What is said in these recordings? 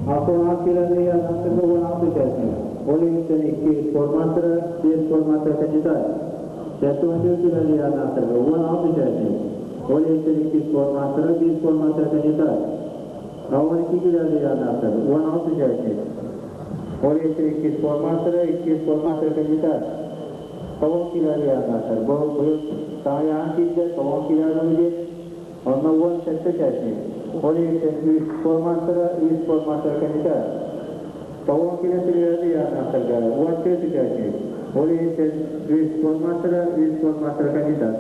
Автомат километр 16 участник. Ол иһиттэн 2 спорт маастара, 5 спорт маастара кандидат. 74 километр 16 участник. Ол иһиттэн 2 спорт маастара, 5 спорт маастара кандидат. 12 километр 16 участник. Ол иһиттэн 2 спорт маастара, 2 спорт маастара кандидат. 9 километр. Бу быйыл саҥа киирдэ, 9 километр Онно 17 участник. Ол иһиттэн 3 спорт маастара, 3 спорт маастара кандидат. 9 километр ыйааһыннаахтарга 14 участник. Ол иһиттэн 3 спорт маастара, 3 спорт маастара кандидат.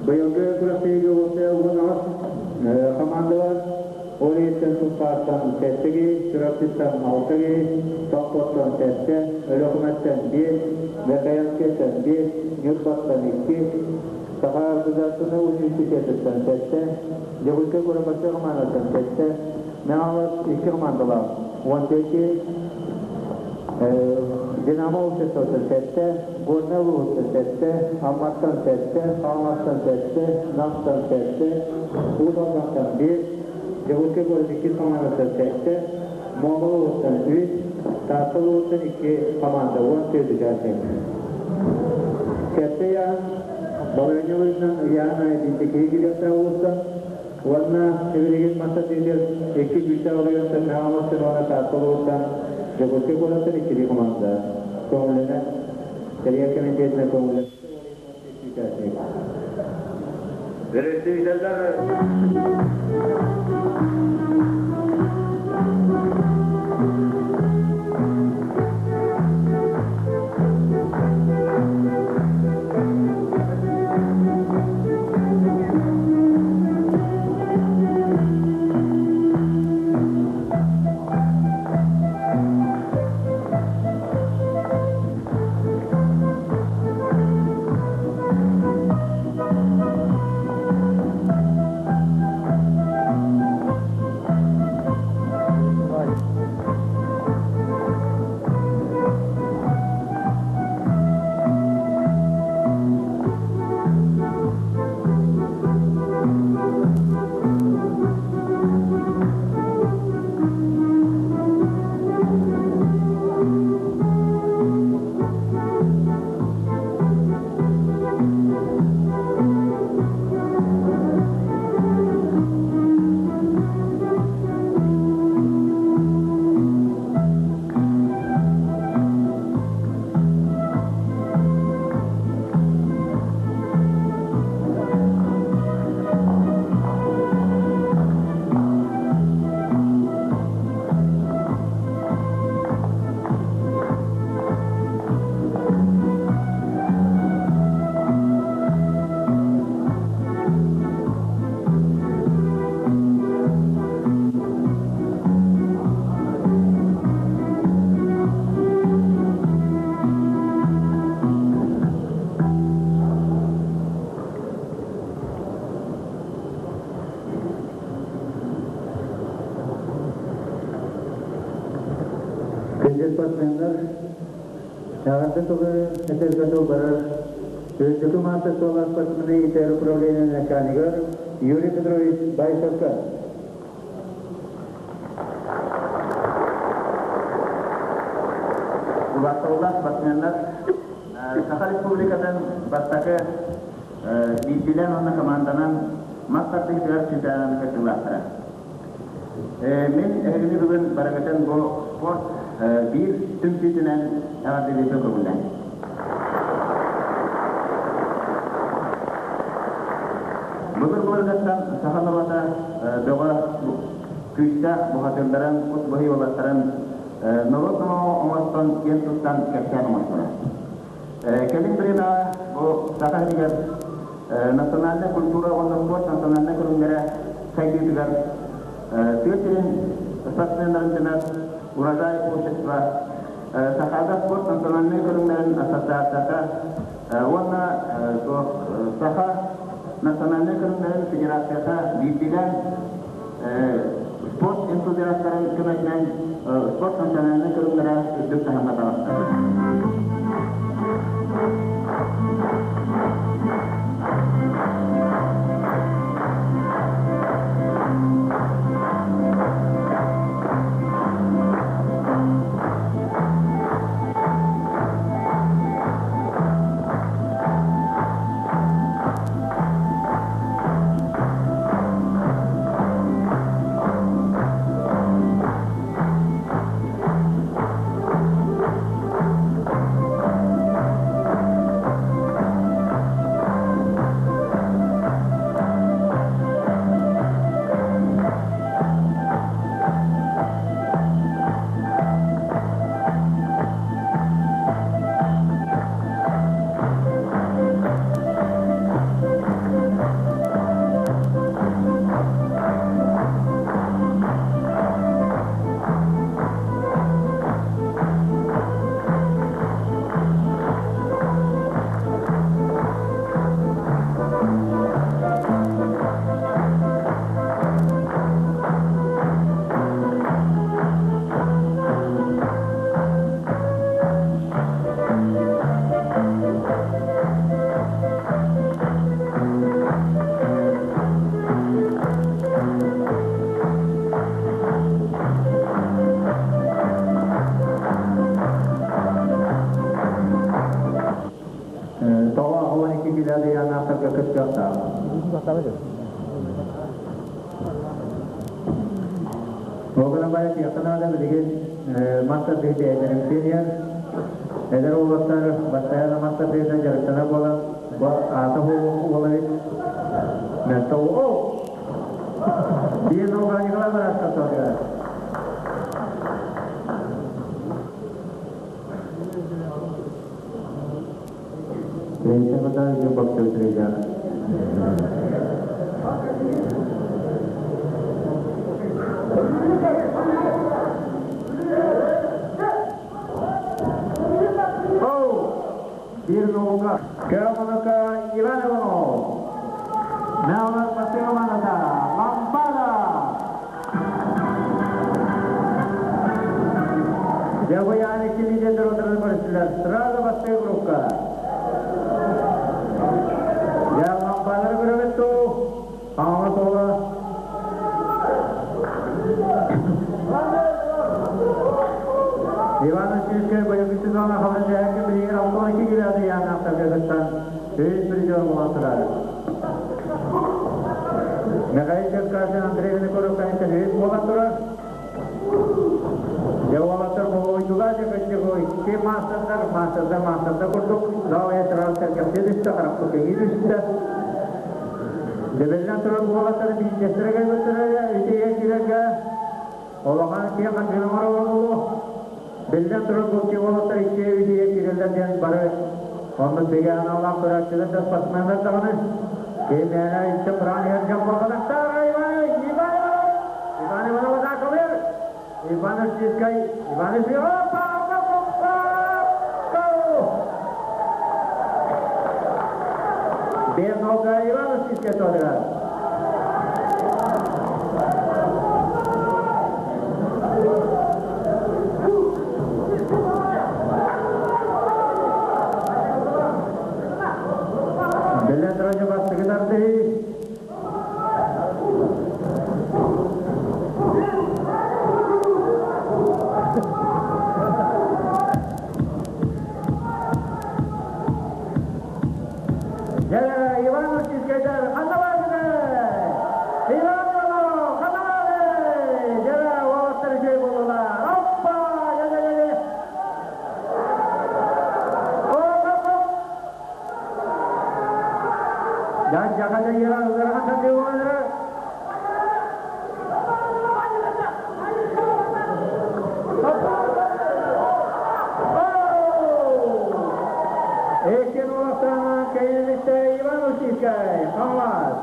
Быйылгы күрэхтэһиигэ уопсайа 18 команда бар. Ол иһиттэн Сунтаартан 7 киһи, Чурапчыттан 6 киһи, Томпоттон 7, Өлүөхүмэттэн 5, Верхоянскайтан 5, Ньурбаттан 2, Саха государственнай университетыттан 7, Дьокуускай куорат хамаандаттан 7, Мэҥэ 2 командалаах 14 Динамо обществоттан 7, Горнай улууһуттан 7, Амматтан 7, Хаҥаластан 7, Намтан 7, Уус Алдантан 5, Дьокуускай куорат 2 командаттан 7, Муома улууһуттан 3, Таатта улууһуттан 2 команда 14 участник. Сэттэ ыйааһын балаһыанньа быһыытынан ыйааһын аайы биирдэ киһи киириэхтээх улуустан уонна сибилигин мастатыытыгар икки күүстээх оройуонтан Мэҥэ уонна Таатта улууһуттан Дьокуускай куораттан иккилии команда көҥүллэнэр. Тэрийэр кэмитиэтинэн көҥүллэммит участник. Представителлэр Күндү спортсменнар, эҕэрдэ тылы этэргэ тыл барар. Үрдүкү маастар-суоллаах спортсмены иитэр управление начальнигар Юрий Петрович Баишевка. Убаастабыллаах спортсменнар, Саха Республикатын бастакы биирдиилээн уонна команданан мас тардыһыытыгар чемпионатын кыттыылаахтара. Мин эһигини бүгүн барыгытын бу спорт биир түмсүүтүнэн эҕэрдэлииргэ көҥүллээн. Былыр-былыргыттан саха норуота бөҕө күүстээх бухатыырдарын, кут быһый уолаттарын норуот номоҕо оҥостон киэн туттан кэпсээн оҥосторо. Кэлин бириэмэҕэ бу Саха сиригэр национальнай культура уонна спорт национальнай көрүҥнэрэ сайдыытыгар тыа сирин спортсменнарын түмэр Урожай общество, Сахаада спорт национальнай көрүҥнэрин ассоциацията уонна Саха национальнай көрүҥнэрин федерацията биирдиилээн спорт энтузиастарын көмөтүнэн спорт национальнай көрүҥнэрэ үрдүк таһымҥа таҕыста. кыахтаах. Ол гынан баран этиэххэ наада билигин мас тардыһыы бэйэлэрин эдэр уолаттар бастайаана мас тардыһыынан дьарыктанар буолан бу аата уола эбит. Мөлтөх о! Биир нога Николай Барашков салгыар. Третья вода идет боксер трейдер. Биир нога. Кемонока Иван Иванов. Наалар Басыроманата. Лампада. Дьабыйааны килидендер отырын көрүстүлэр. Сразу бастыы группа. Я лампадары көрөбүт туу. Аңа тола. Иван Васильевич быйылгы сезонга хабын дьэһэкки билигин 62 килоны яанаахтарга кыттан үс призер буолан турар. Михаил Черкасин Андрей Винокуров кэнниттэн үс буолан турар. Дьэ уолаттар болуойдуга дьэ кырдьык икки маастардар, маастардар маастардар курдук саалая сразу сэргэхсийэ түстэ, харахпыт кэҥии түстэ. Дебеллэн турар уолаттар биирдэстэрэ кэлбиттэрэ итигэ киирэргэ улахан киэҥ хантыын оҥорор буолуо. Биллэн турар, бу икки уолаттар икки итигэ киирэллэр диэн бары оннук бигэ аналлаах көрөөччүлэр да спортсменнар даҕаны ким мээнэ иччэ быраан иһэр дьон буолбатахтар. Иван Иван Иван Иванов атаакалыыр. Иван Российскай, Иван Опа! Биир нога Иван Российскай туһатыгар. Биллэн турар, бастакы тардыһыы. Дьэ, Иван Российскайдар ханна бааргыный? Иван Иванов, ханна баарый? Дьэ, уолаттар үчүгэй буоллулар. Оппа! Дьэ, дьэ, дьэ, дьэ. Оп, оп, оп! Дьэ, дьаха дьэ, ыарахан тардыы буолар. Икки уолаттаах кэлбиттэ Иван Устинскай, Хаҥалас.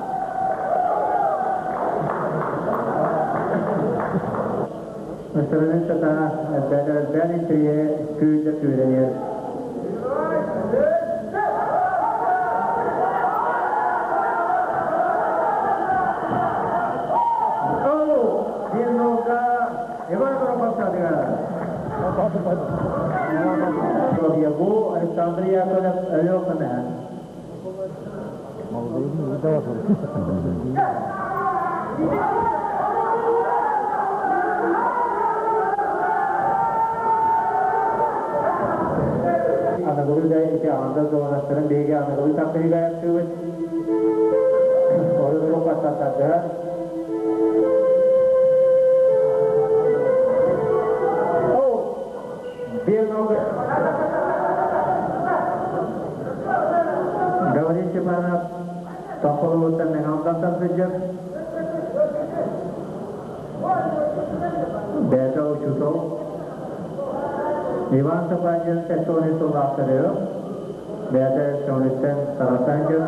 Мастарынан сата элбээн интрие күүтэ күүрэнэр. Биир нога Иван Воропов. Бу Александр Яковлев Өлөөхүмэ. Аныгылыы да ити анда зонастарын биһиги аныгылыы тардыһыыга аяктыыбыт. Орун баттаттардыһар. Биир нога Гаврил Степанов Тохолуттан Мехалдантан сылдьар. Бэйэтэ учуутал. Иван Сапанин Эстония сыллаахтарыгар. Бэйэтэ Эстониттан Тарасан дьон.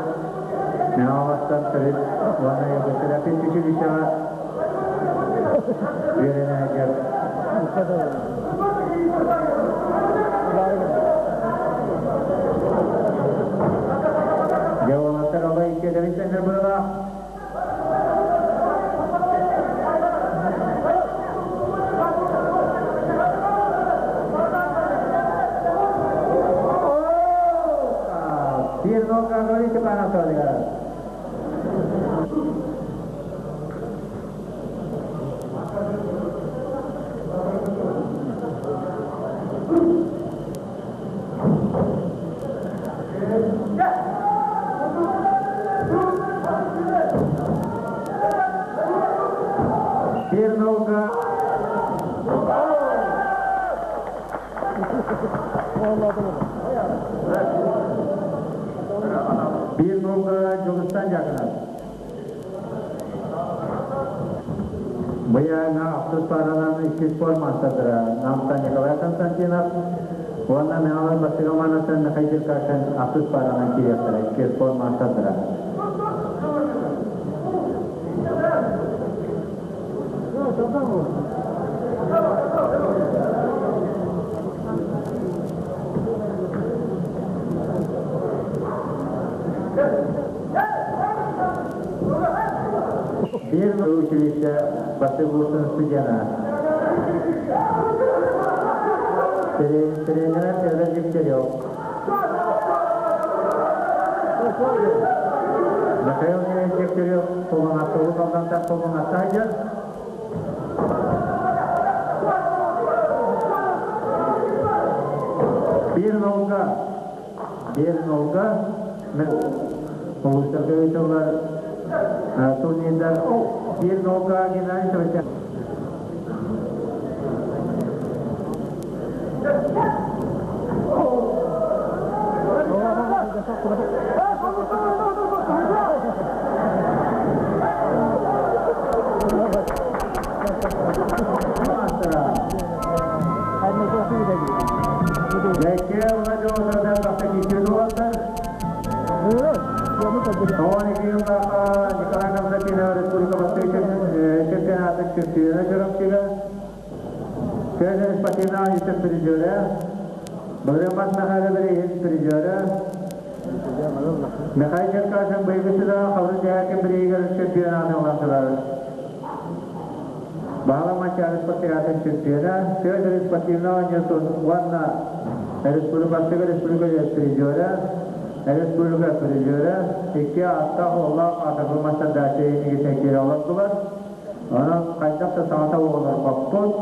Мехаластан төрүт уонна Югославия училищеҕа үөрэнэ сылдьар. Дьэ уолаттар алай иккиэлэрин тэҥнэр быһыылаах. Биир нога Гаврил Степанов туһатыгар. Bir nolga Jogustan Jagannath. Быйаҥа ахсыс пааранан иккис спорт маастардара Намтан Николай Константинов уонна Мэҥэлэр Бастакы Аманаттан Михаил Черкашин ахсыс пааранан киириэхтэрэ иккис спорт маастардара. Биир училище бастакы курсун студена. Тренера Федор Дегтярев. Михаил Дегтярев Толоҥаттылык Алдантан Толоҥатта сылдьар. Биир нолга, биир нолга улуустарга ыытыллар турнирдар биир нолга Геннадий Савостян. Николай Константинов Республика чемпионаты чемпиона Чурапчыга Федор Спортивного вице-призера, Баграмат Михайлович призера, Михаил Черкашин быйгысыда Хабры Дьякин биригер чемпионаты ылантылар. Баала Манчаары спортиватын чемпиона, Федор спортивного Ньютон уонна Республика Республика призера, Республика призера, икки аттаах оллаах атырбы мастардачы инигитен кире олордулар. Онон хайдах да саҥата оҕолорбоппут.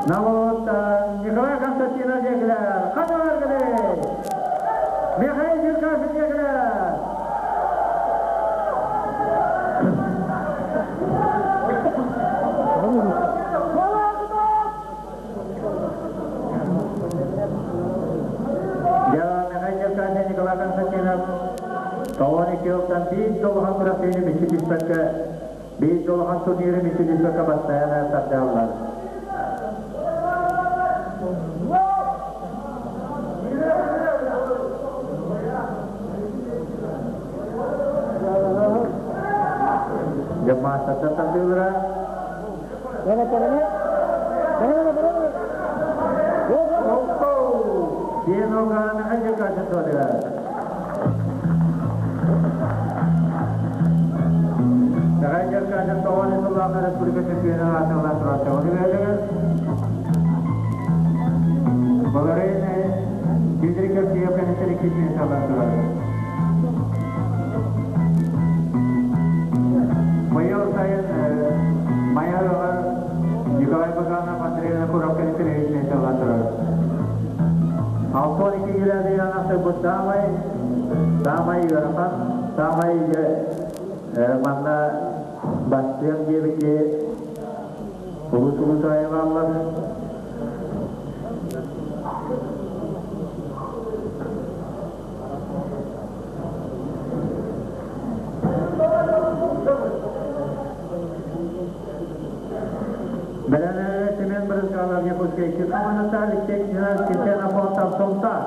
Намолоттан Николай Константинов диэкилэр, ханна баргыный? Михаил Черкашин диэкилэр. Михаил Черкашин, Николай Константинов 92 сылтан биир долухан күрэхтэһиини мүччү түспэккэ, биир долухан турниры мүччү түспэккэ бастайан тардыаллар. Жамаатата тардыылара. Биир нолга Михаил Черкашин туотугар. Михаил Черкашин тоҕон сыллаах республика чемпиона аатылан турар. Оны бердиңиз. Баларин Дмитрий Кирсиев кэнниттэн иккис миэстэлэн турар. Быйыл сайын Майаҕар Николай Баганов Андрей Винокуров кэнниттэн үһүс миэстэлэн турар. 62 километр бу саамай саамай ыарахан, саамай манна бастыам диэбити улус-улус айылааллар. Бэлэмнэрэ Семен Брызгалов Якутскай икки командата Алексей Ксенофонтов Ксенофонтов Сунтаар.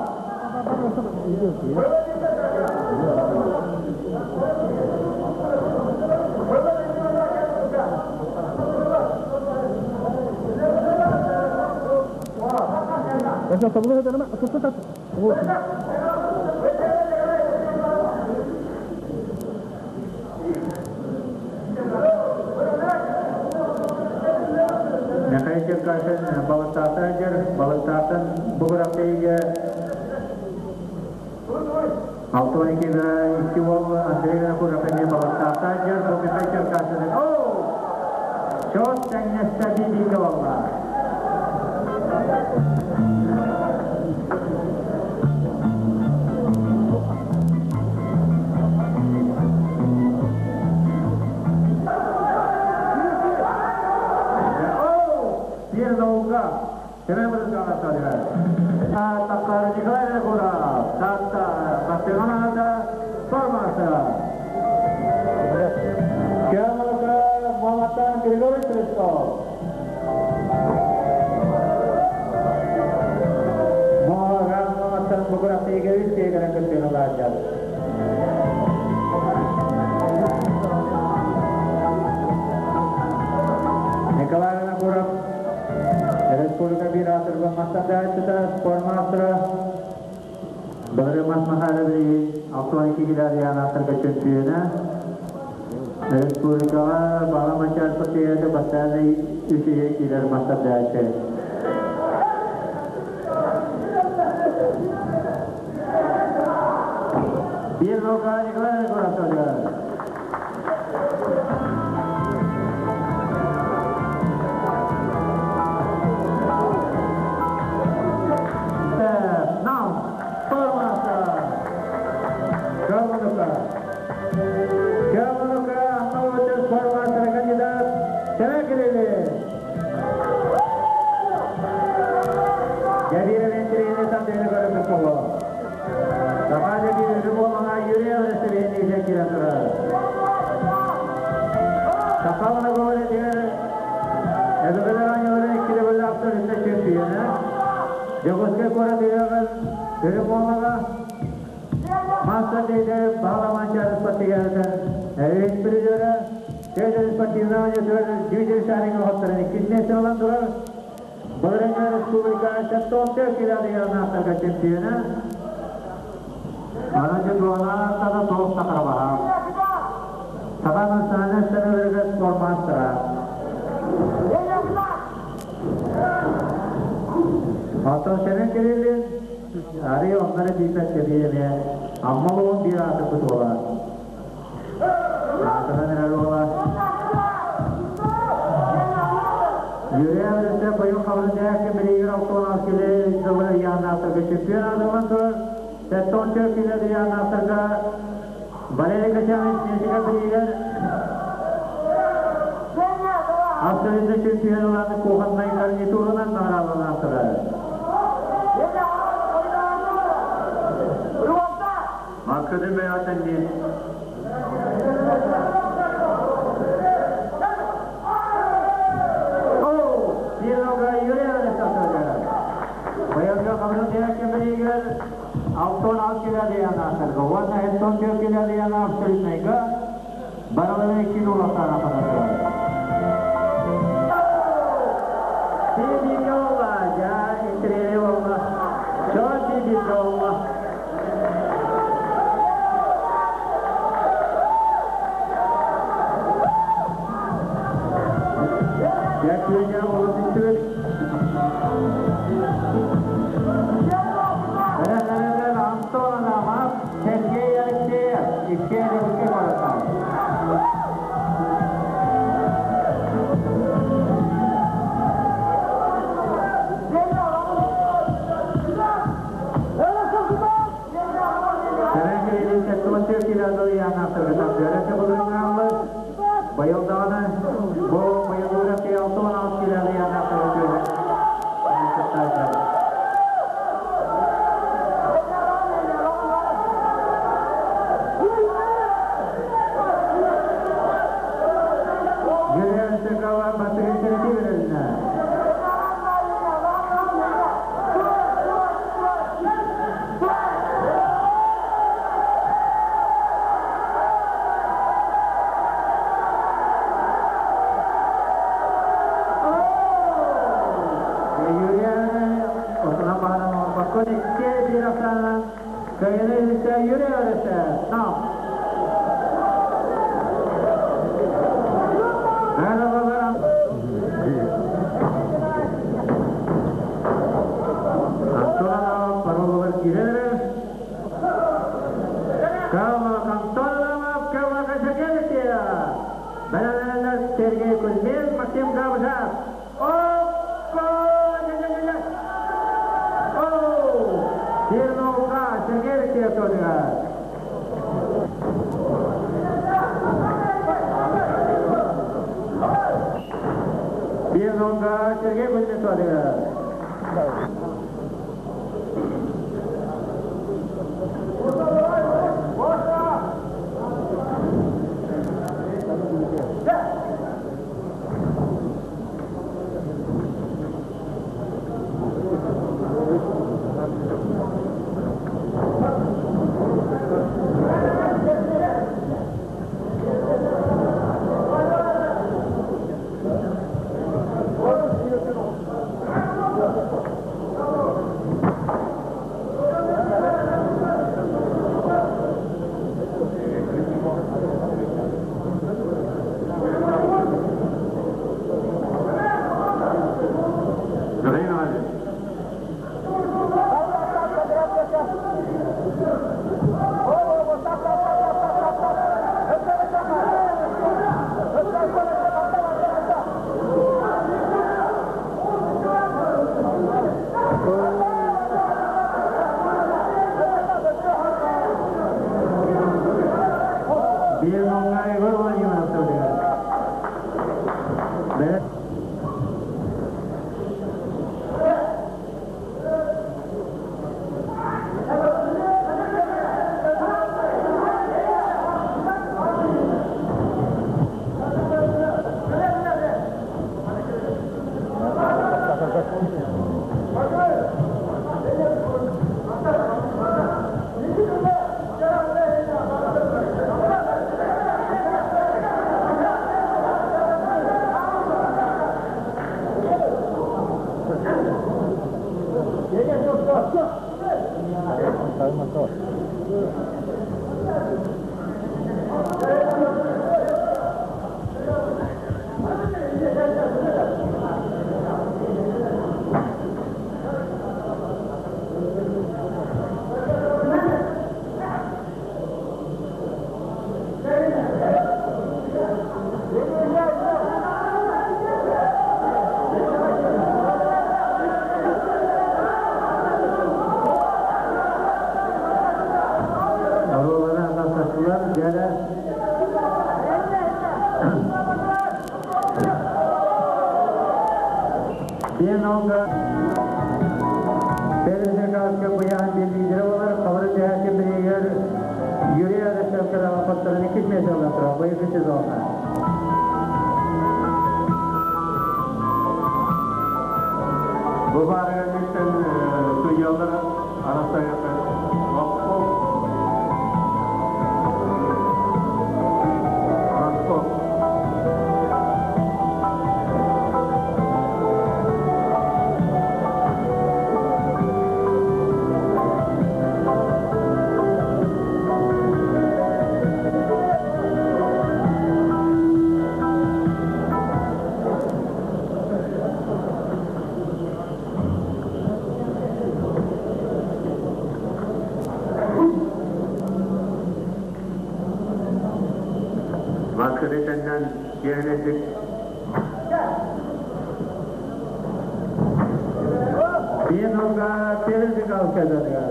Михаил Черкашин балыктаахтан дьэр, балыктаахтан бу күрэхтэһиигэ 62 икки уол Андрей Винокуров эмиэ балыктаахтан дьэр, бу Михаил Черкашин. Чот тэҥнэстэ биир буолла. Биир нолга. Семен Брызгалов. спортмастера. Кемалка Маматан Григорий Христов. Моһаган Маматан Бугурахтыга үс тегерен кыттыылаачар. Николай Винокуров, Республика бир атырба мастардаачыта, спортмастера, Бары мас махара 62 килер аттарга чемпиона. Республикаға бала мачар партиясы бастаны үсіге килер мастардаачы. Bir nokta Nikolay Vinokurov söylüyor. Now, Sportmaster. Калманука. Калманука, Аммаловича спортмастера кандидат Севекирили. Жабира Вентрини там дені көріп болу. Саха жабир болмаңа Юрий Авресовени жекира тұрар. Сахалына говорит, Эбегелер аньолары иккиде бөлі абсолютно чемпионы. Жогоскай кора деген өрі болмаға Мастер дейді бағламан чары спортивный Эвен призері Тежер спортивный дивизия шаринг хоттарын иккисine olan durар. Былырыңа республика 74 кило деген аттарға чемпионы. Ананчы дуана тада тоқ тақырбаға. Саға национальный сәнелерге спортмастера. Атын сенен келелин, ари оннары бипет кебиеме, аммалуын bir аты күт ола. Атынан әрі ола. Юрия Вересе бойын қабылын бірігір алтон келе жылы ян аттарға чемпион адылған тұр. Сәттон чөк келеді ян аттарға Валерий Качанович Несика бірігір Абсолютно чемпион оларды кухонной гарнитурынан наградаланып тұрады. Максудин Бeyatенни. Пирога Юрия Александровна. Баянга қабылын диякен бірігір алтон ал келеді ян аттарға. Онна хеттон чөк келеді ян абсолютныйга. Баралары кило латана қарады. Тибиколла, жа интриеволла. Чо тибиколла. Yaklaşık olumsuz. Beraber Антон Амап, Сергей Алексеев, Евгений Лукеморотов. Байылдағаны бұл байылдыры алтын алып келеді яна. Юрия Секова Батыры берілді. Юрия Осына бағынан Бакон икки bir afranan Kayını ise Юрия Алексеев. Now. Merhabalar. Антонова Пароловар Кирелер. Кава Антонова Кава Кашакелетия. Балалар Сергей Кузьмин, Максим Габжак. Опа! Оу! Терновка Сергей Алексеев тоже. Терновка Сергей Кузьмин тоже. Бу баарыгар судьялар арасайата Ростов. Маскаретеннен киэнетик Биенонга передик алкадарга.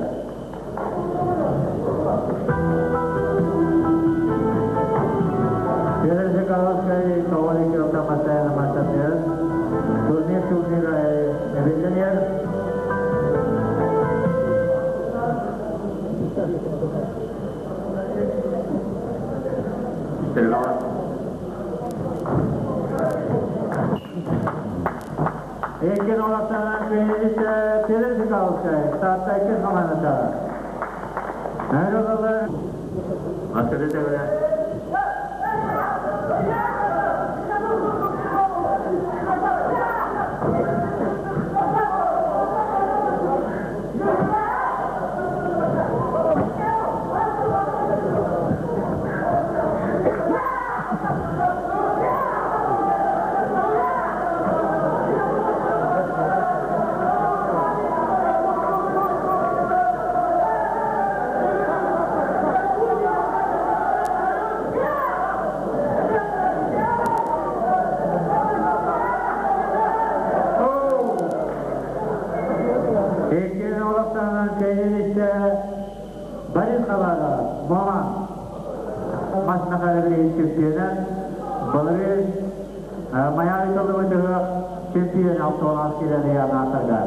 Передик алкай тоғын екі масаяны масапер. Турнир турнир эбелленер. Ekin olaklardan köyünüzde передик алкай. Саатта эки хаманата. Merhabalar. Маскарете Ekin olaklardan köyünüzde Борис Хабаров, Мама. Машина чемпионы. Балары Майами толы чемпион автоолас келеді янатырга.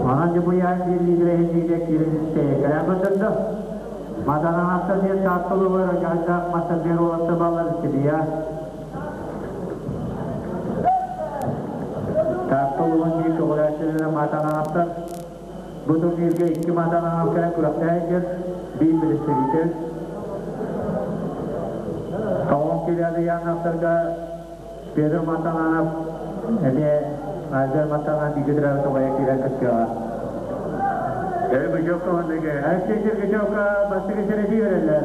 Манан жыбы яйын bir лидері хендиде киринсте. Кәрәм өтірді. Матананаттан диэн Таатталыгар дьаһайдаах мастер уолаттар баллар Сибия. Таатталыгын биир көҕүлээччилэрэ Матананаттар. Бу турнирга икки Матананат кэлэн күрэхтэһэ биир представитель. Тоҕон килиады яаннахтарга Петр Матананов эмиэ Альберт Матананов бииргэ төрөөбүт убайа киирэн кыттыаҕа. Алексей Сергачевка бастакы сэрэтии береллэр.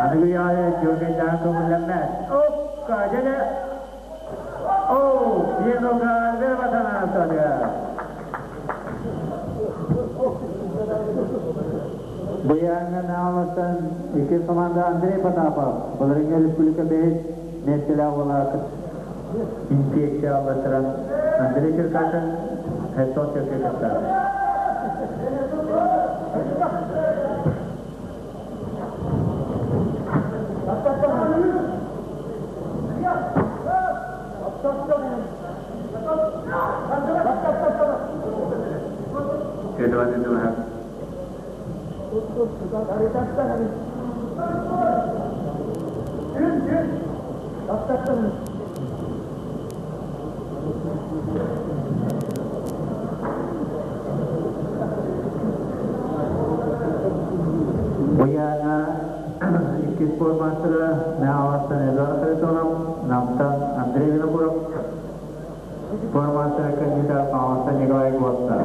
Аныгы үйэҕэ Дьөргөйдээҕин көҥүллэммэт. Опка, дьэ О, Пьедога Альберт Матананов садыгар. Быйааҥҥа Наалаттан иккис команда Андрей Потапов, былырыыҥҥы республика бэһис миэстэлээх уола инфекция алластаран Андрей Черкашин Херсон сиргэ кыттар. Эдуард Эдуард. Быйаана иккис спортмастера Наалаттан Эдуард Харитонов, Намтан Андрей Винокуров, спортмастера кандидат Маалаттан Николай Госта.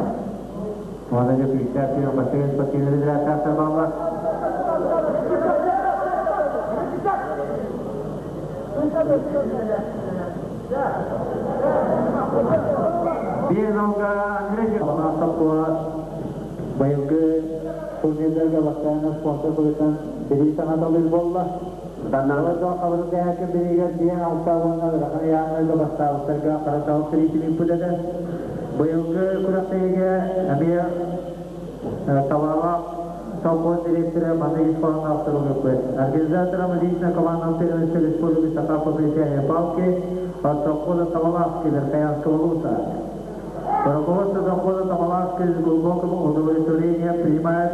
Уонна дьэ күүстээх күөн бастакы спортивный разрядтаахтар бааллар. Биир нолга Андрей Саппула быйылгы турнирдарга бастайанна спонсор быһыытынан бирии санаталыыр буолла. Даннарга хабырын дэһээккэ бириигэр диэн алта уонна ыарахан ыйааһыннарга бастаабыттарга хара тириитин ыыппыт этэ. Быйылгы күрэхтэһиигэ эмиэ Табалаах совхоз директора маннык ис хоһоонноох сурук ыыппыт. Организатором лично командного первенства Республики Саха по плетению палки от совхоза Табалахский Верхоянского улуса. Руководство совхоза Табалахский с глубоким удовлетворением принимает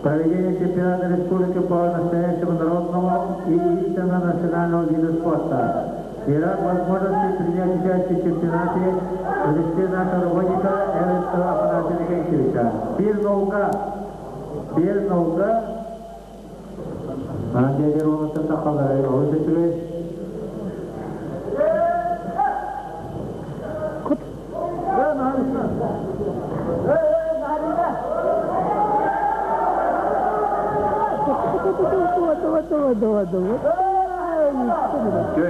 проведение чемпионата республики по настоящему народному и истинно национальному виду спорта. И рад возможности принять участие в чемпионате в лице нашего работника Эвенского Афанасия Викентьевича. Биир нолга. Биир нолга. Манан дьиэлэр уолаттар тахаллар олус үчүгэй. Дьэ,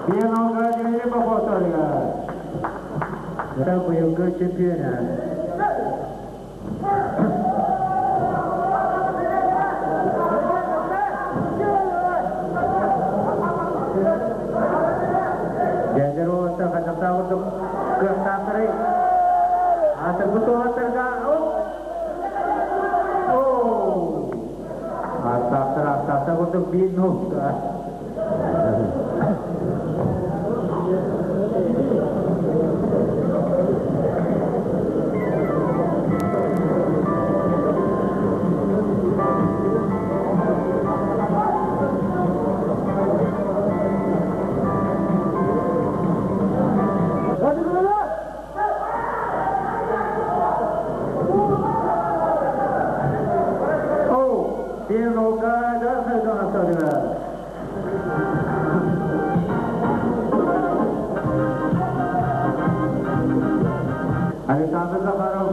Биир нолга Дмитрий Попов садыгар. Быйылгы чемпиона. Дьэдэр уолаттар хачахтаах курдук кыахтаахтарай. Аатырбыт уолаттарга о! Ааттаахтар ааттаахтар курдук биир нолга. О, биир нолга Эдуард Харитонов садыгар. Александр Захаров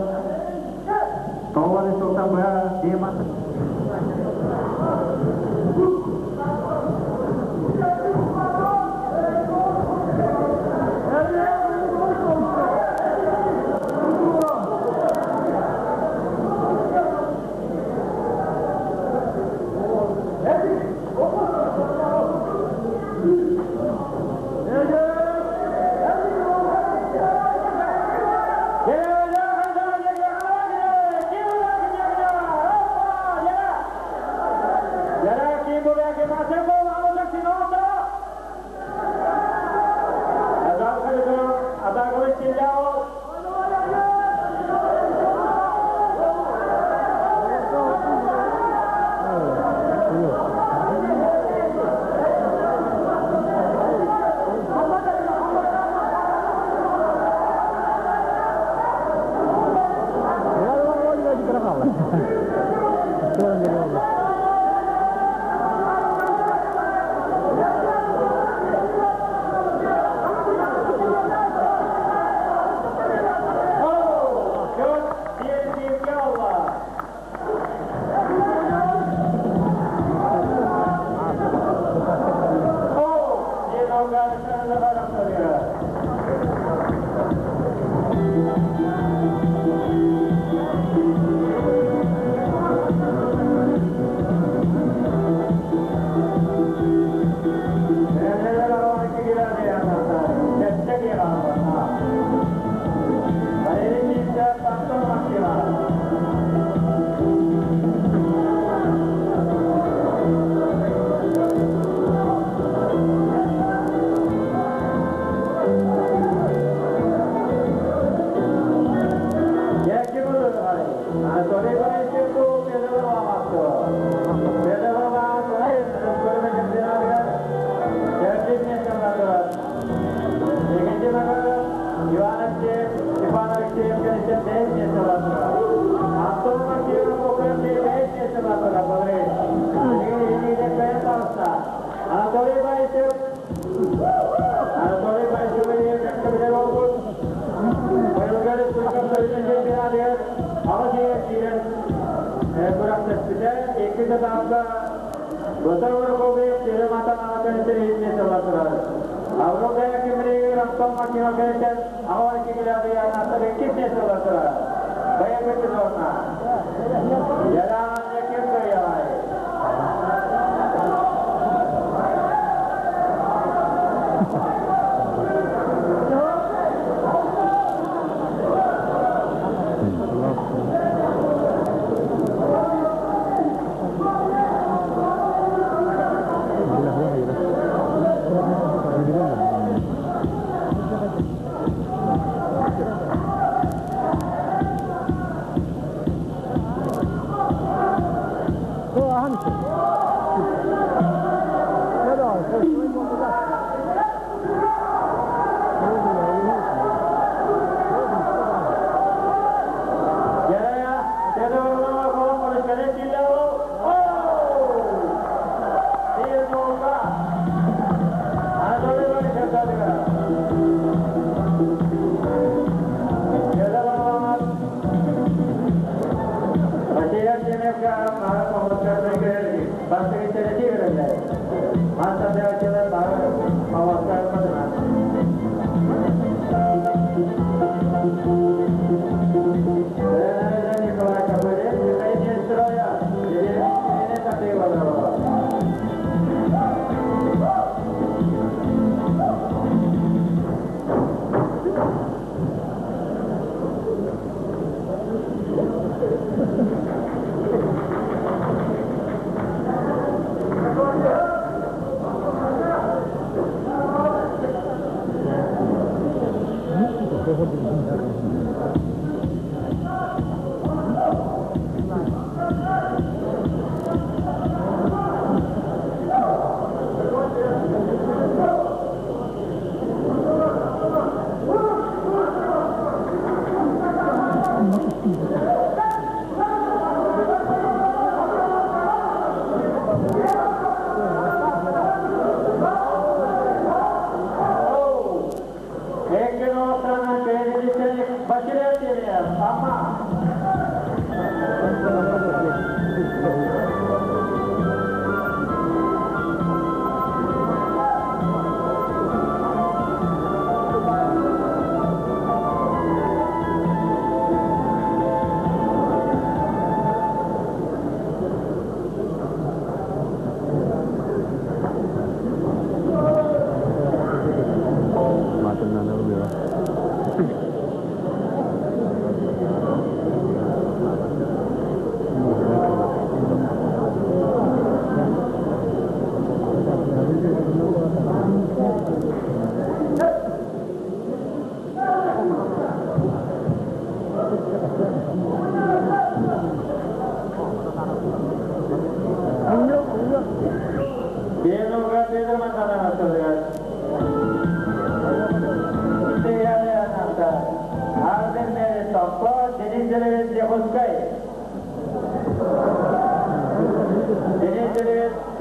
тоҕус сылтан быһа Дима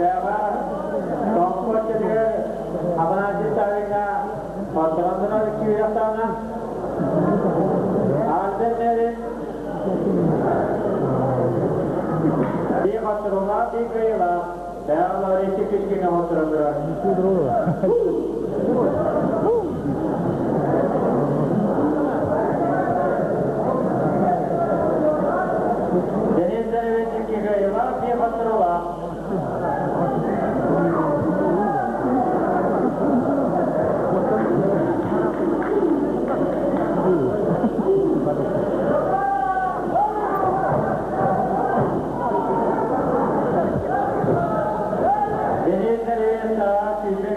Бэҕэ Томпо сиригэр Афанасий Савиҥҥа хотторон икки Альберт Мерин биир хотторуулаах, биир кыайыылаах. Бэҕэ Лаврентий Кишкиҥҥэ хотторон турар. Денис Данилович икки кыайыылаах, биир хотторуулаах. Денис Данилович саа сүүрбэ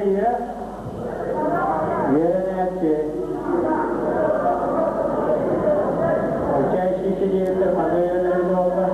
үөрэнээччи. Учащийся директор ханна үөрэнэр буолла?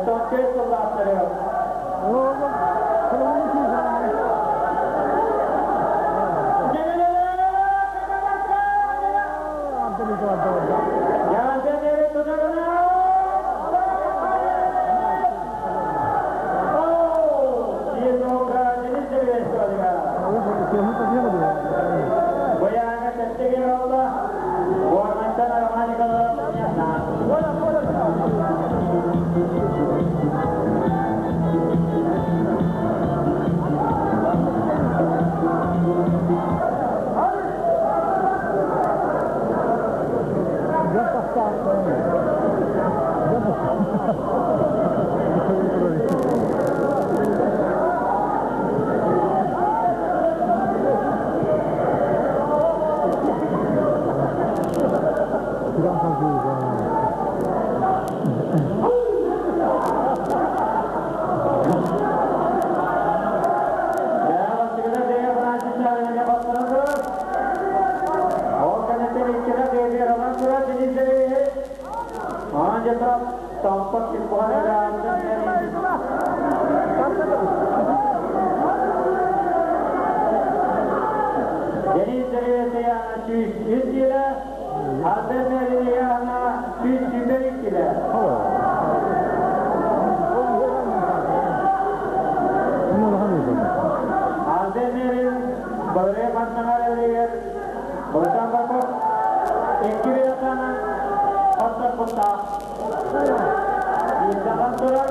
Сэттэ сыллаахтары. Денис 103 килэ, Альберт Мерин 122 килэ. Альберт Мерин Бөрө Мантаңар элигер Быртан Барков икки биратанан оттор кутта. Биирдахан турар.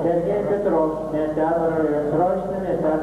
Сергей Петров, срочно места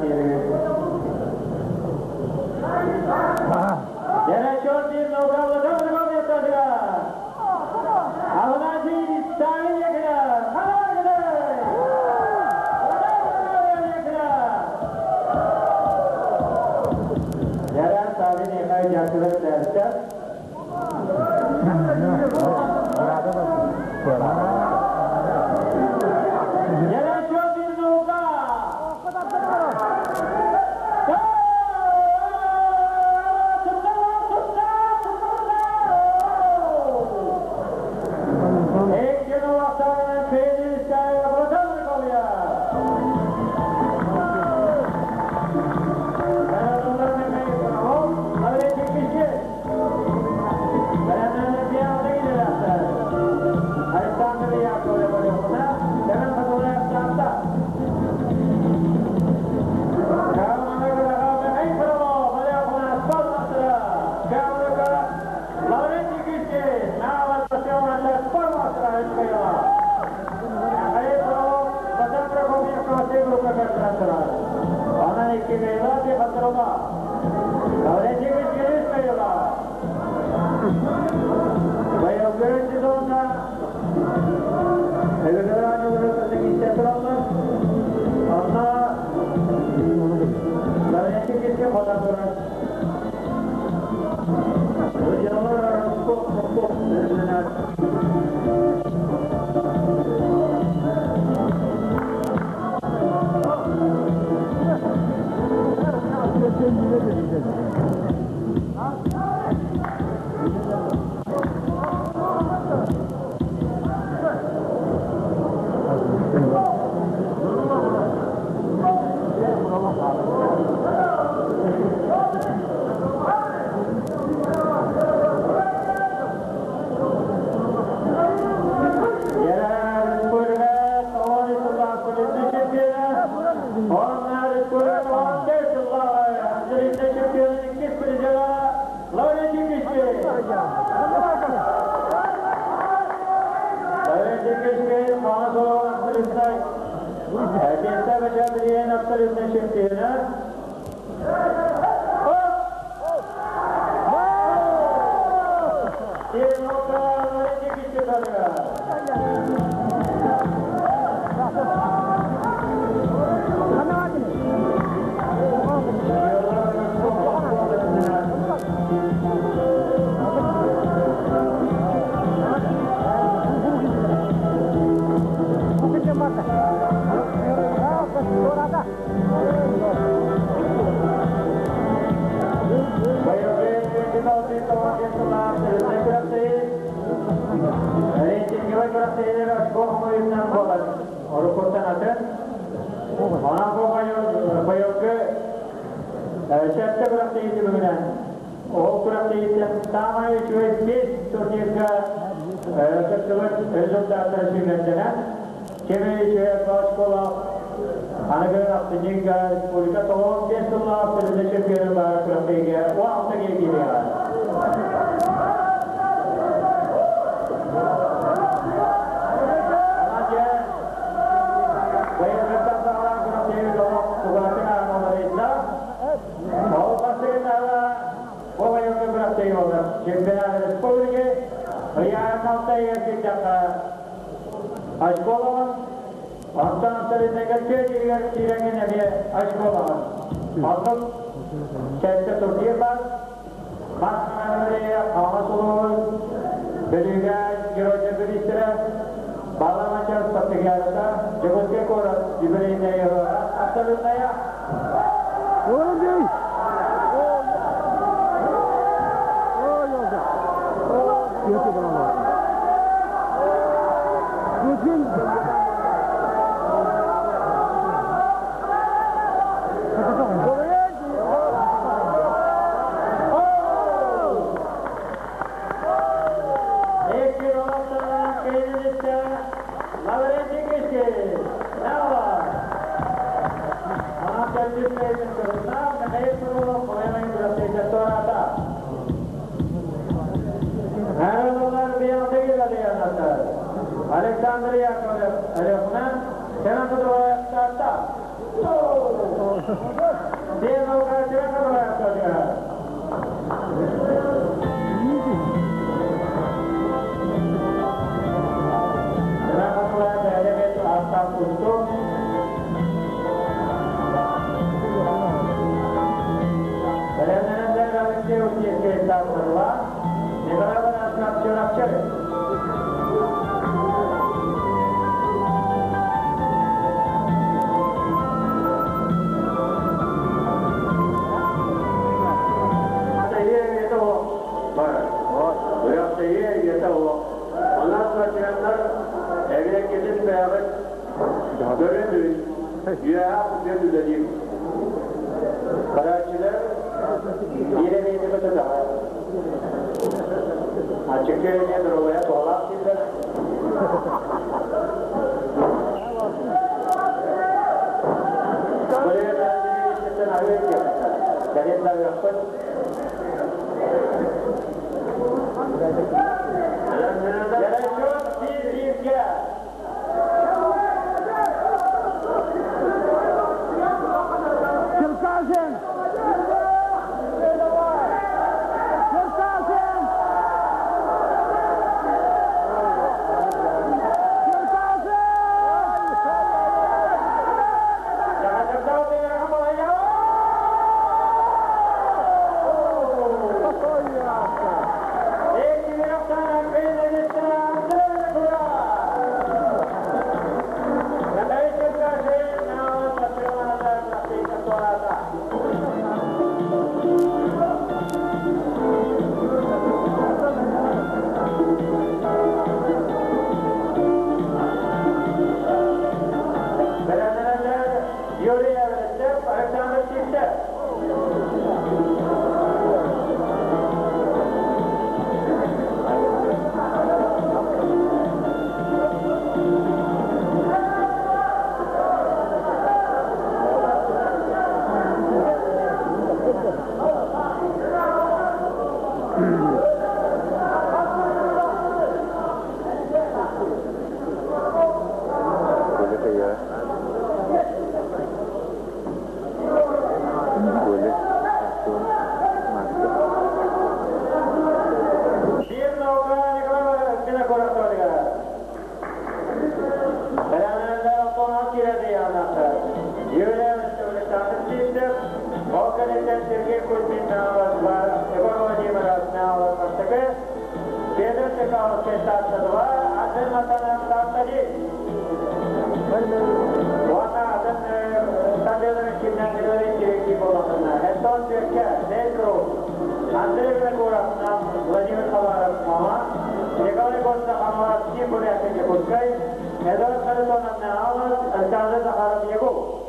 Эдуард Харитонов, Алас, Александр Захаров, Егор.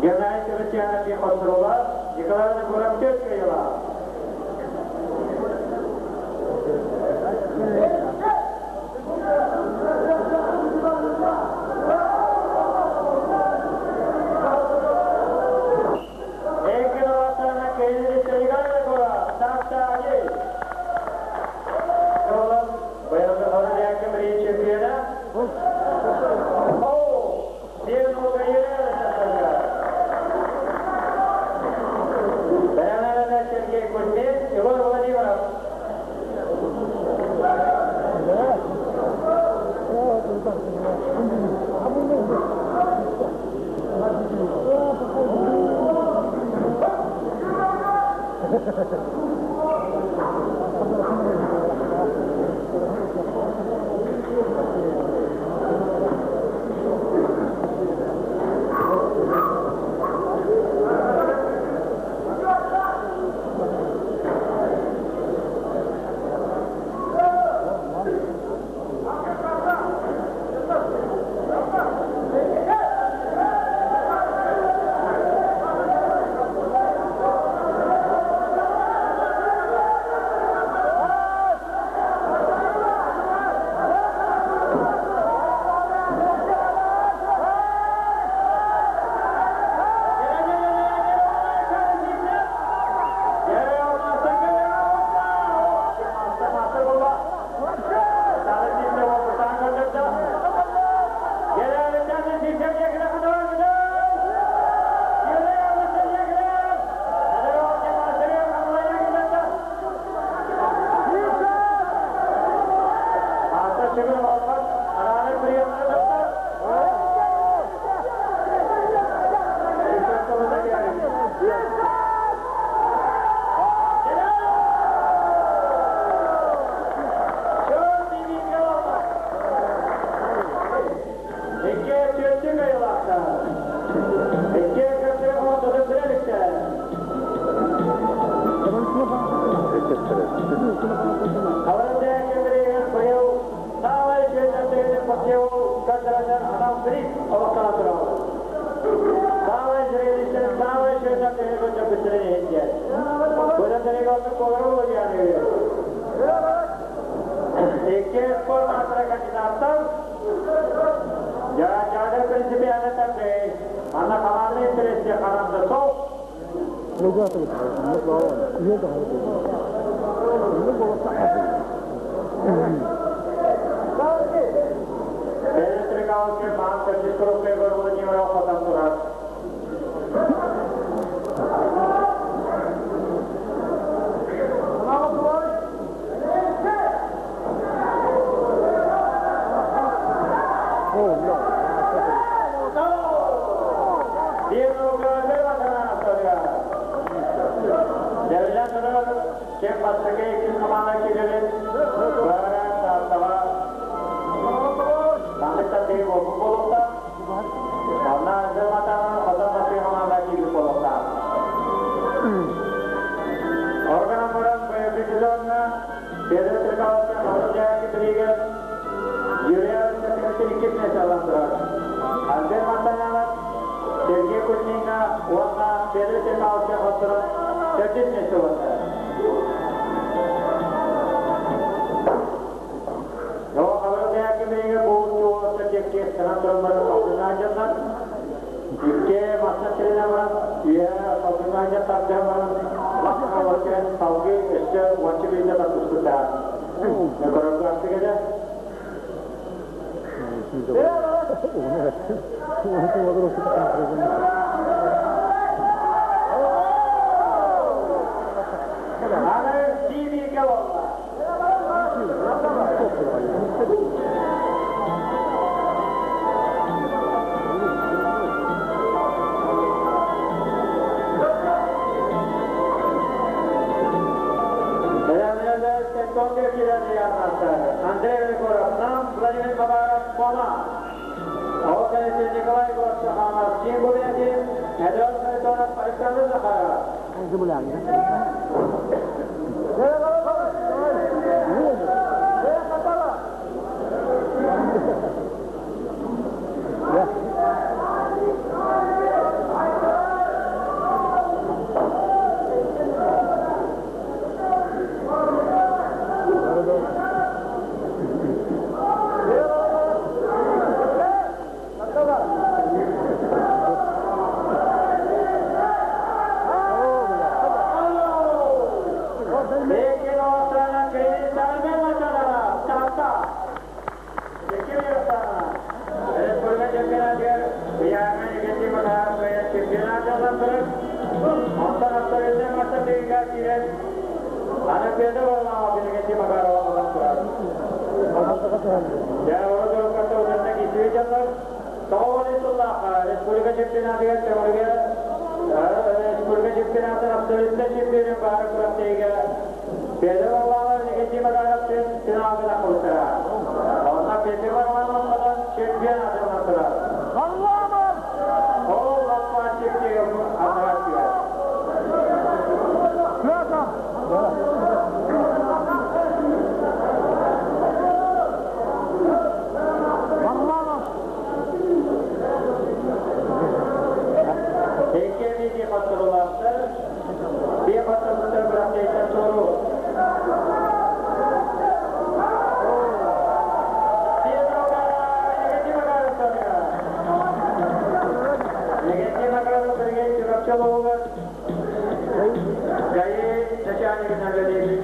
Геннадий Севастьянов, Ехотрула, Николай Нагуров, Тетка. Республика чемпионатыгар көмөлгө республика чемпионатын абсолютно чемпионы бары күрэхтэһиигэ Петр Варламов Никитин Макаровтын финалга тахсыбыттара. Онно Петр Варламов чемпион атыллаттылар. Варламов! Ол лаппа чемпион атылаттылар. Петр! Варламов! Икки хотторулаахтар, биир хотторбуттар күрэхтэһииттэн туоруур. Легенди Макаров Сергей Чурапчаловыгар ГАИ начальнигынан үлэлиир.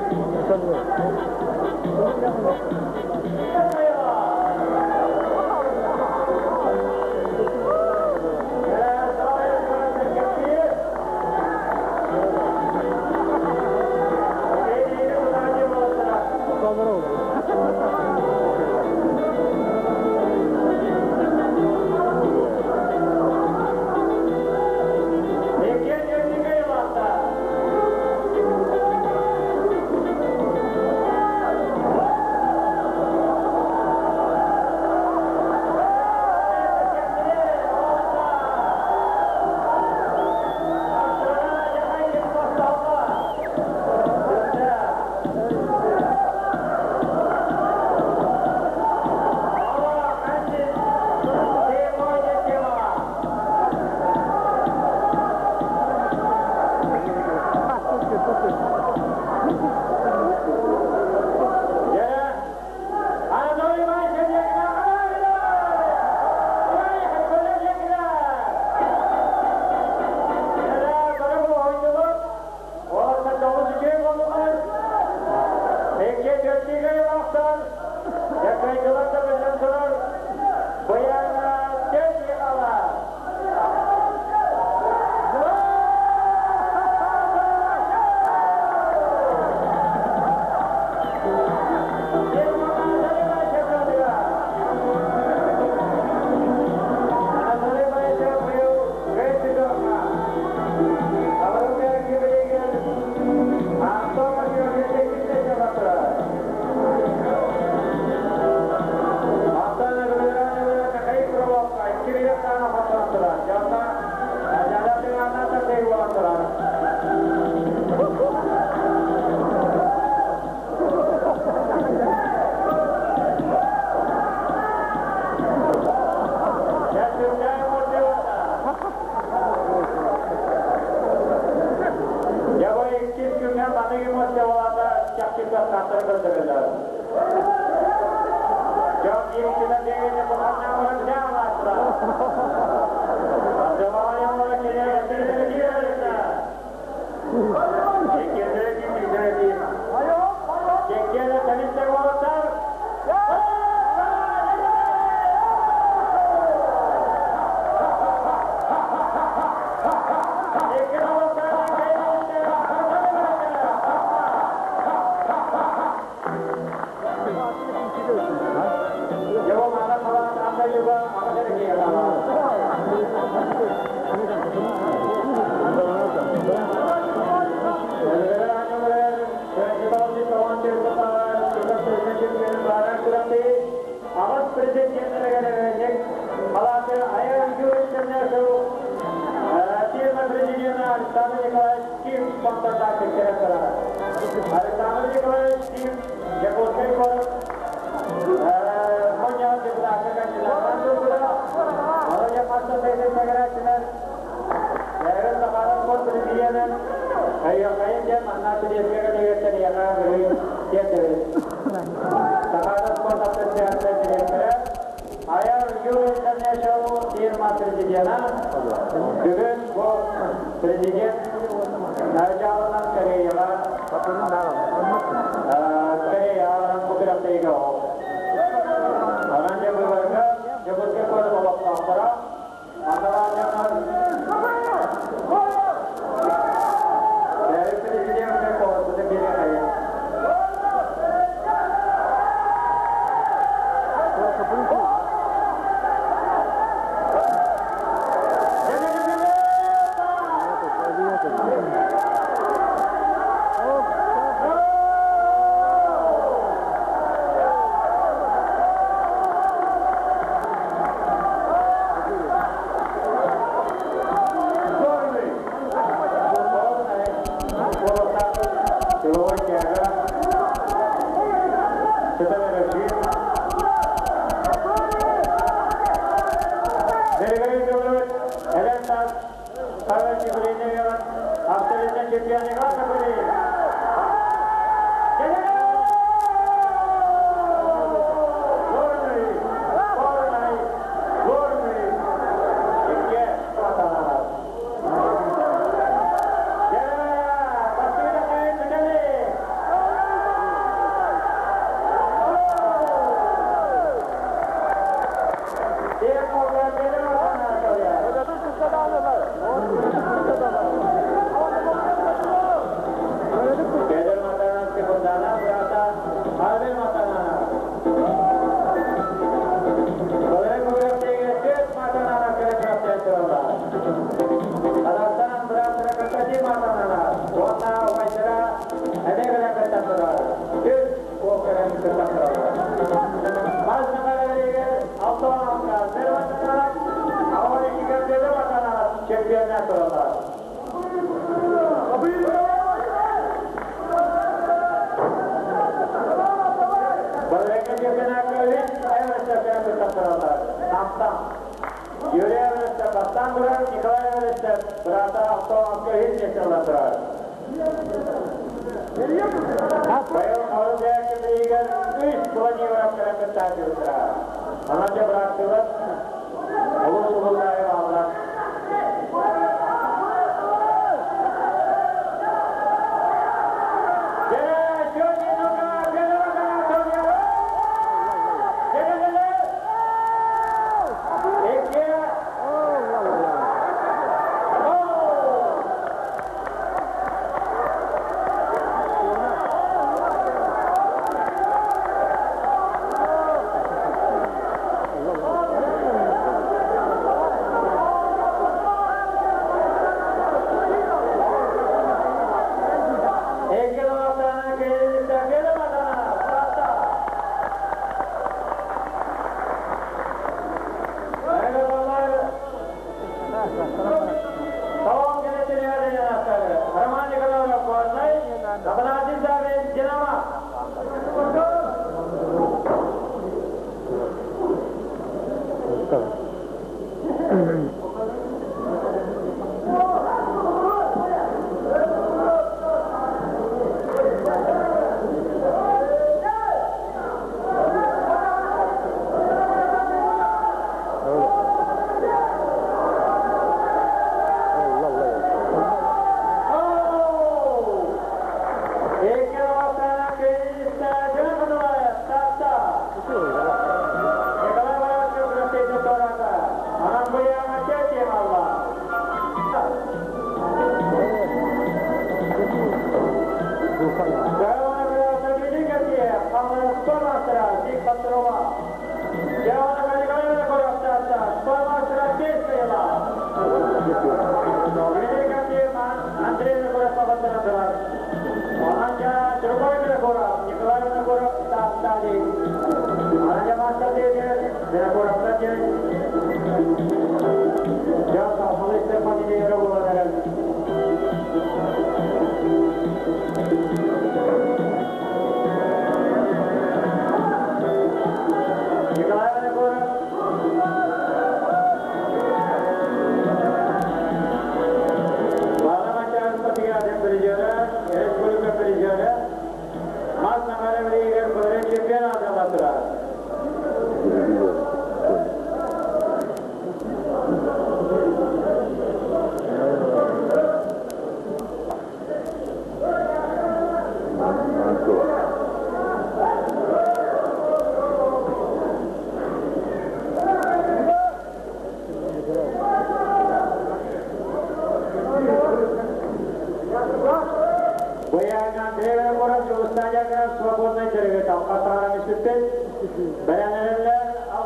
Свободной.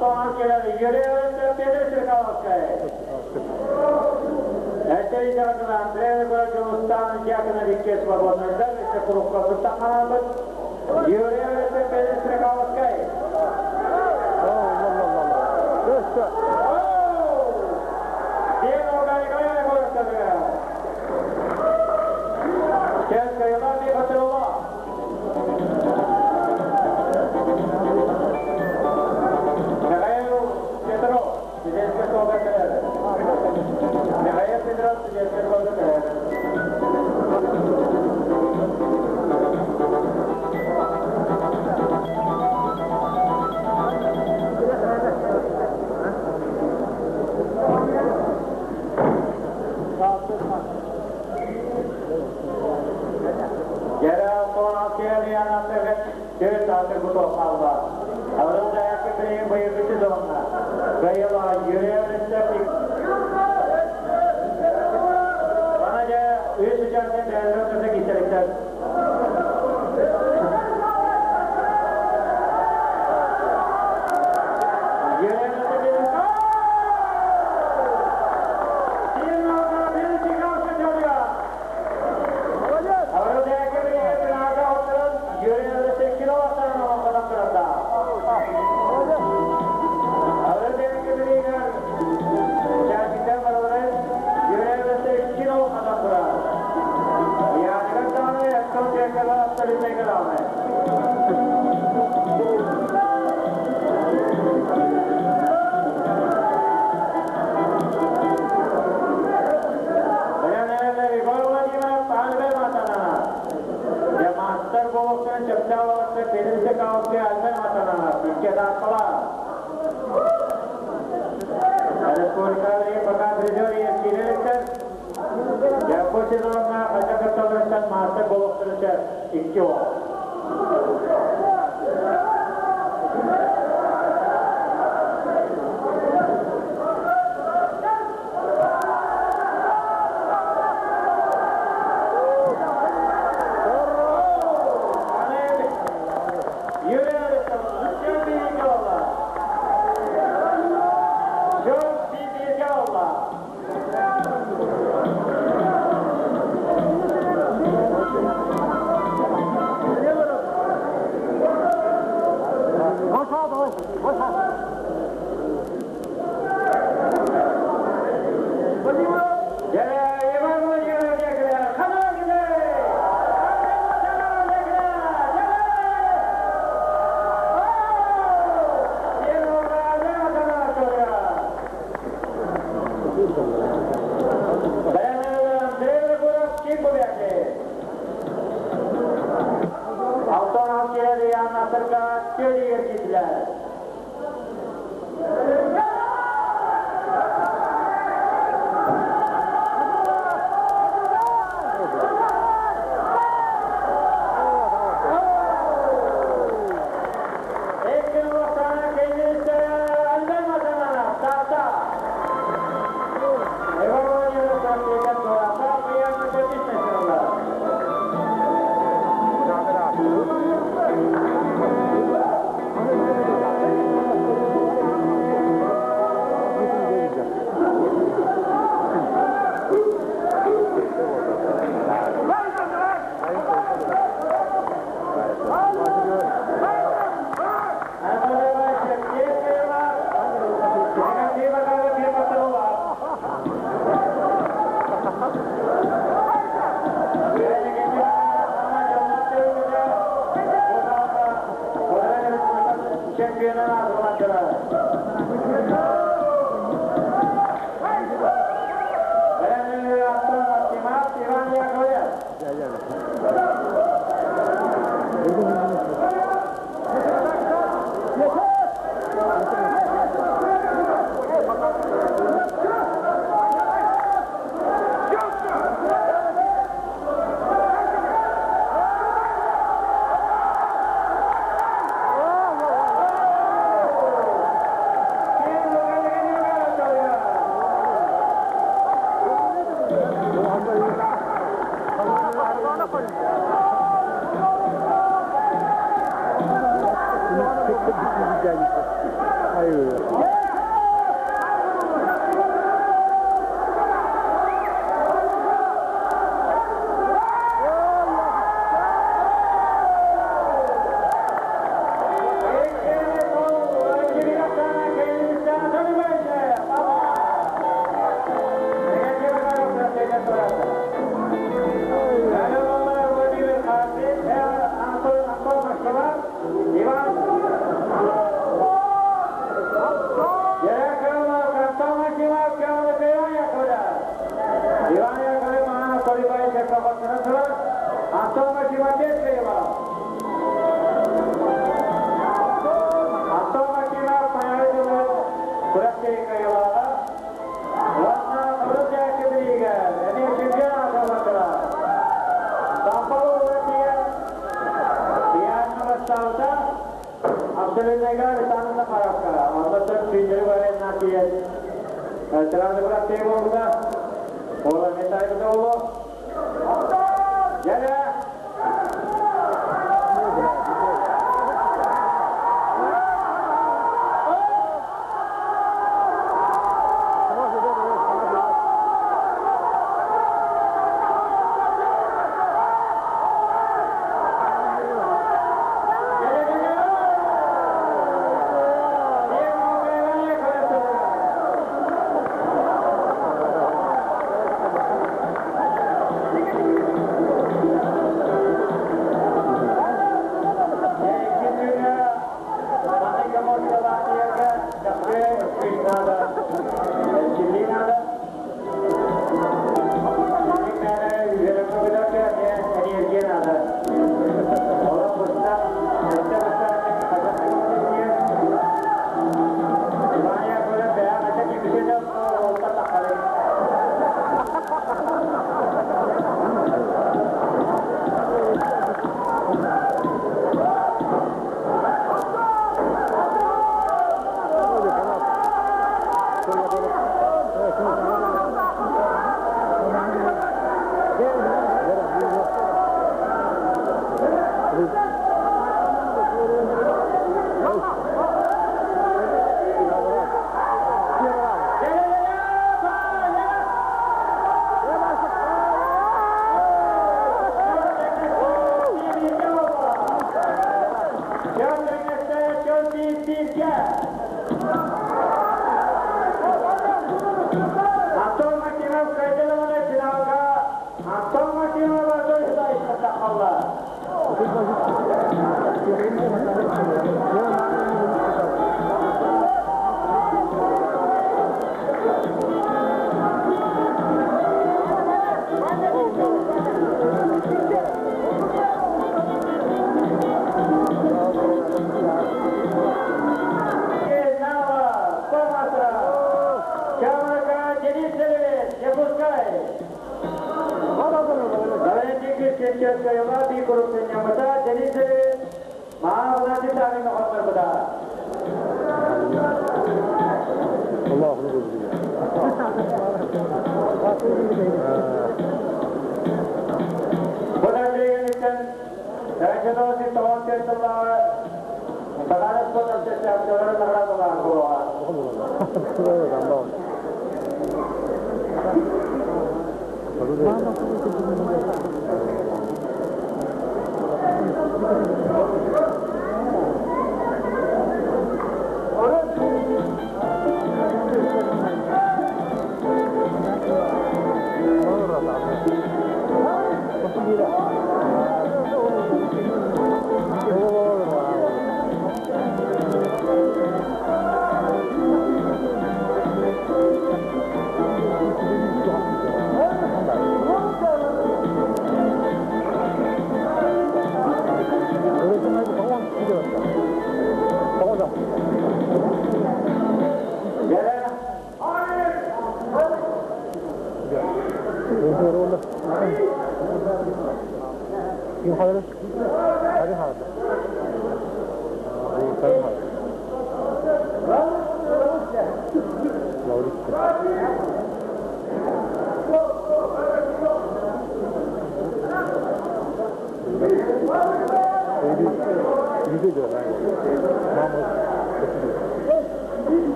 Алтан келеді. Юрий Петр Черкаловская. Эссе Андрей Гурачевстан Дьякона Вике свободный дальше курукка сыттаққанабыт. Юрий Петр Черкаловская. Михаил Петров, студенческая школа КР.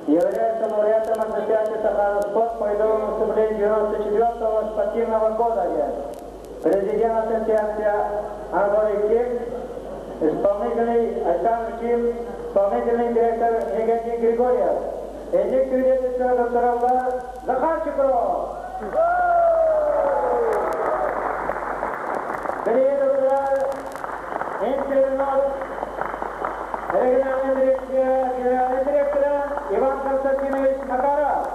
Является лауреатом Ассоциации Сахара-Спорт по итогам выступления 94-го спортивного года. Президент Ассоциации Анатолий Ким, исполнительный Александр Ким, исполнительный директор Евгений Григорьев. Эдик свидетельство докторов Захарчиков. Региональный генеральный директор Иван Константинович Макаров.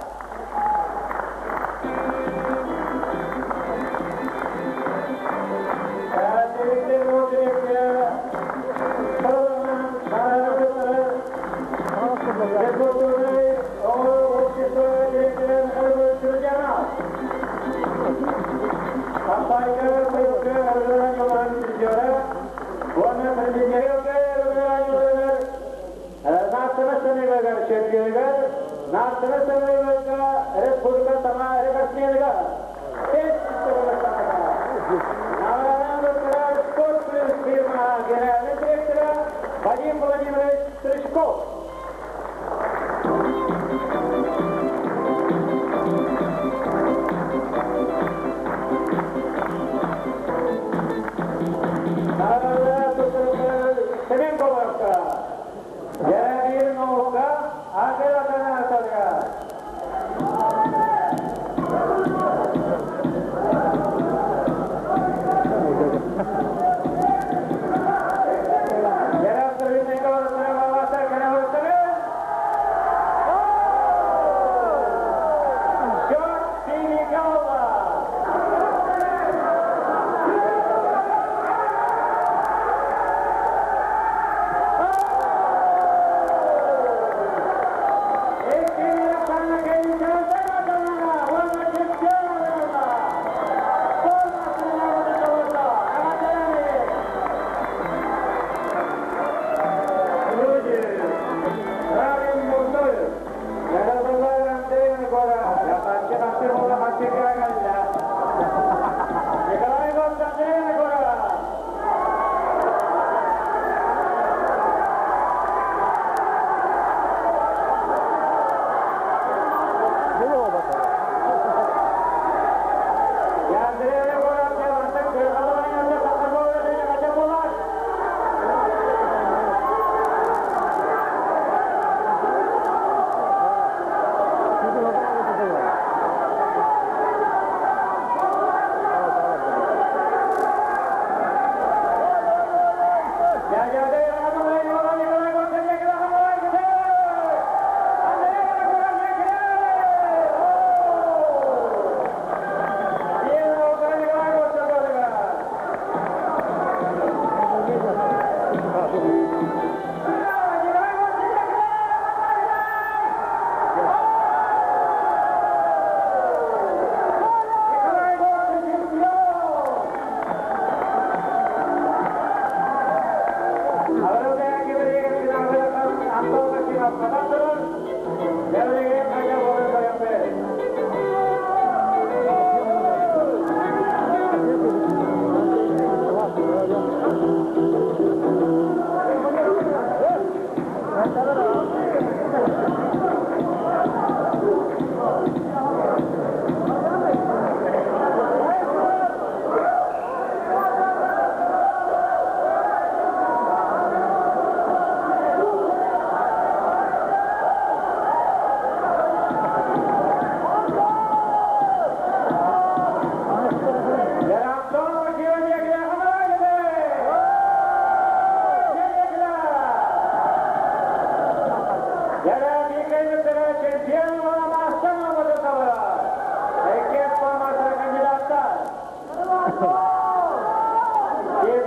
Вадим Владимирович Стручков.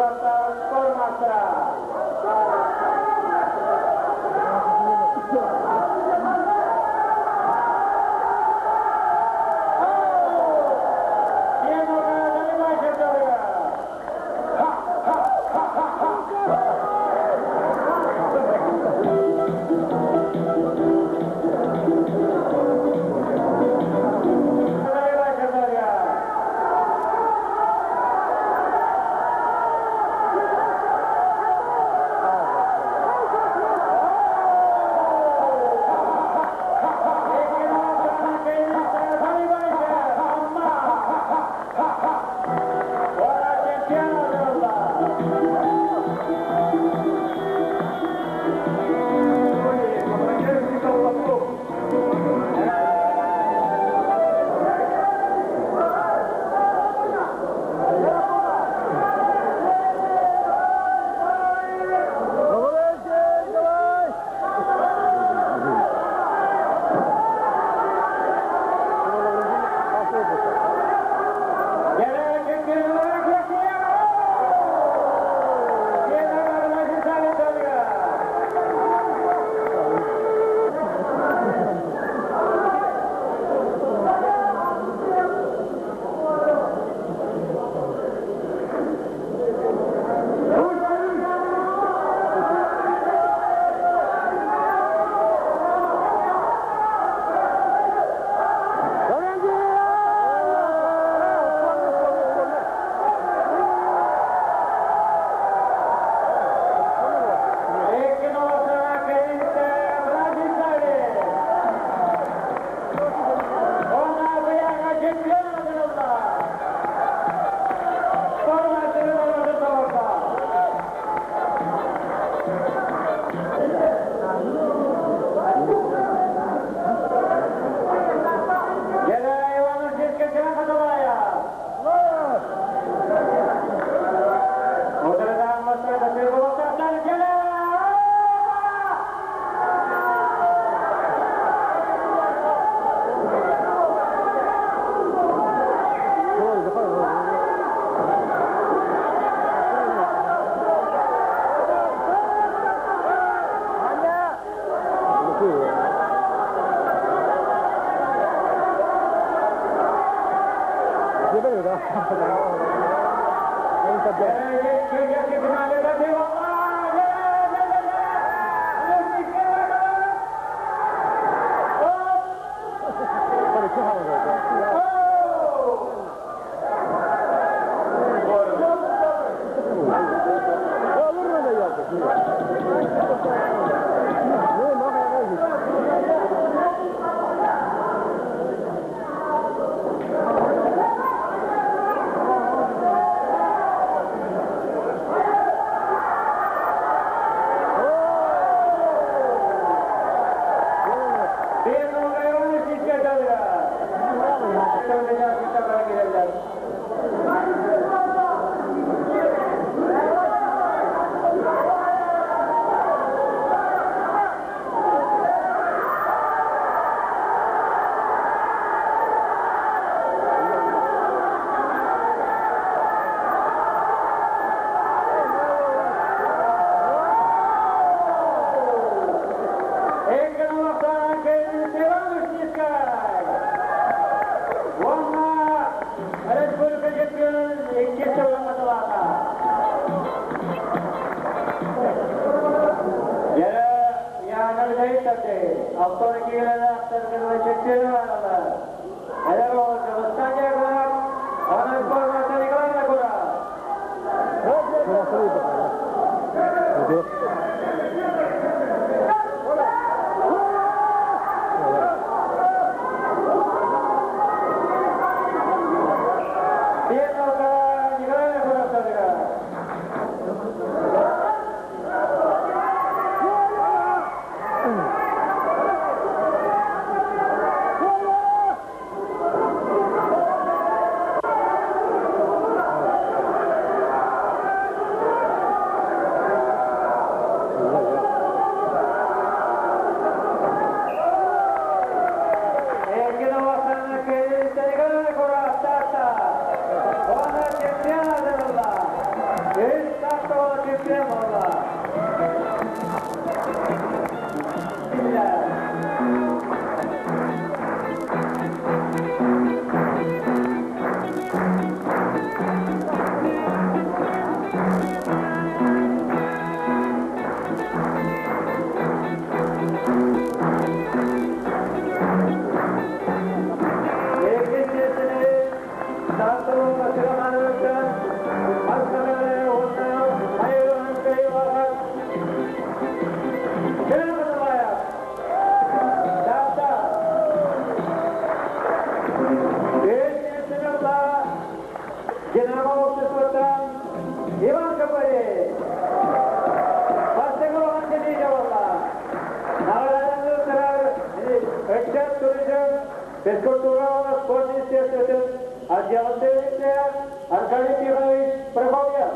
бастаабыт спорт маастара. Чемпион буолла. Иван Капарев. Физкультура, спорт министерствотын отделын директоры Аркадий Тихонович Прокопьев.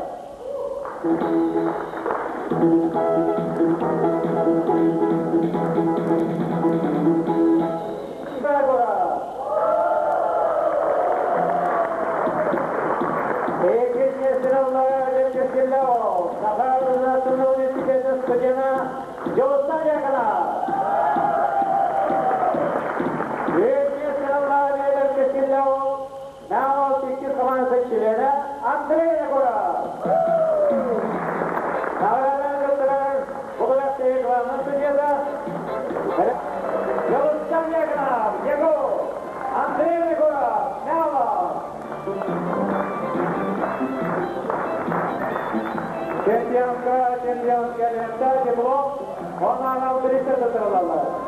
Чемпионка, лента, диплом, оннан албырыста тутурулалар.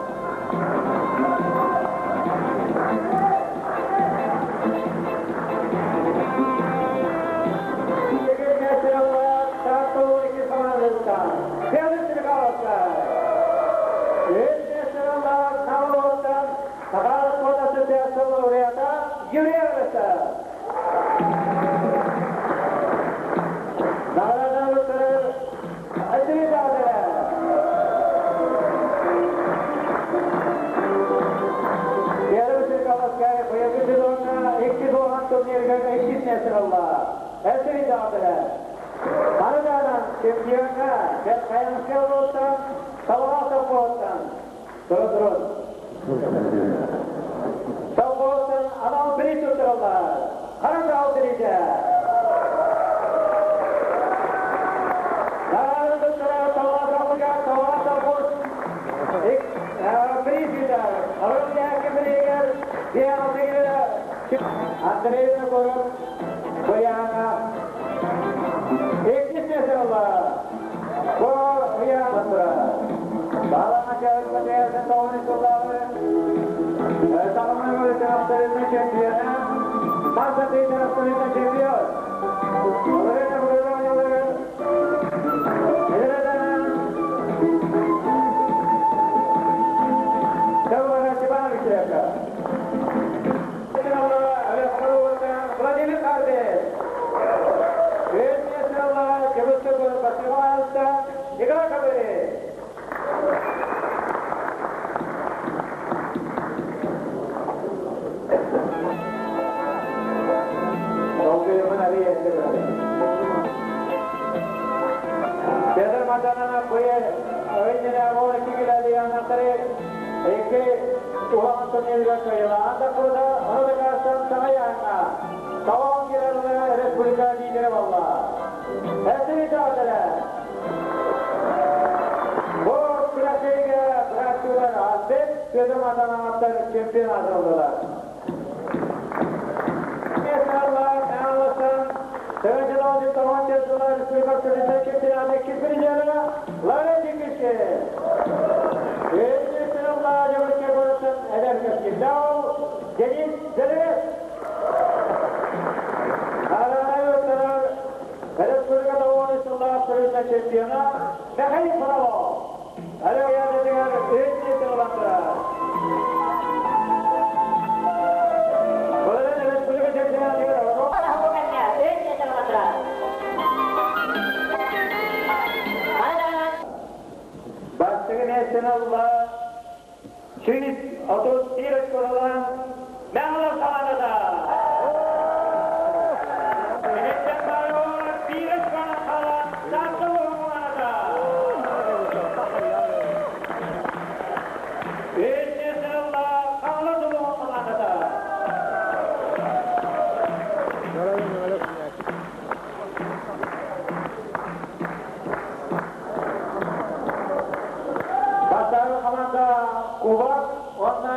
Уонна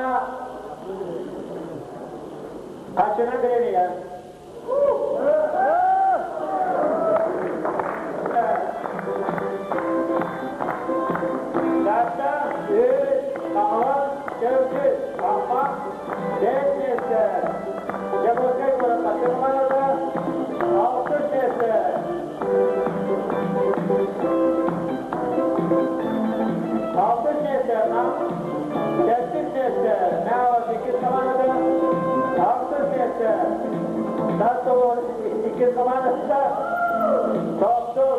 хаччынан премия. Таатта, Үс, Хаҥалас, Чөрчү, Амма, бэс миэстэ. Дьокуускай куорат бастакы хамаандата алтыс миэстэ. Алтыс миэстэ Нам, сэттис миэстэ Мэҥэ иккис хамаандата, алтыс миэстэ Таатта иккис хамаандата, тохсус.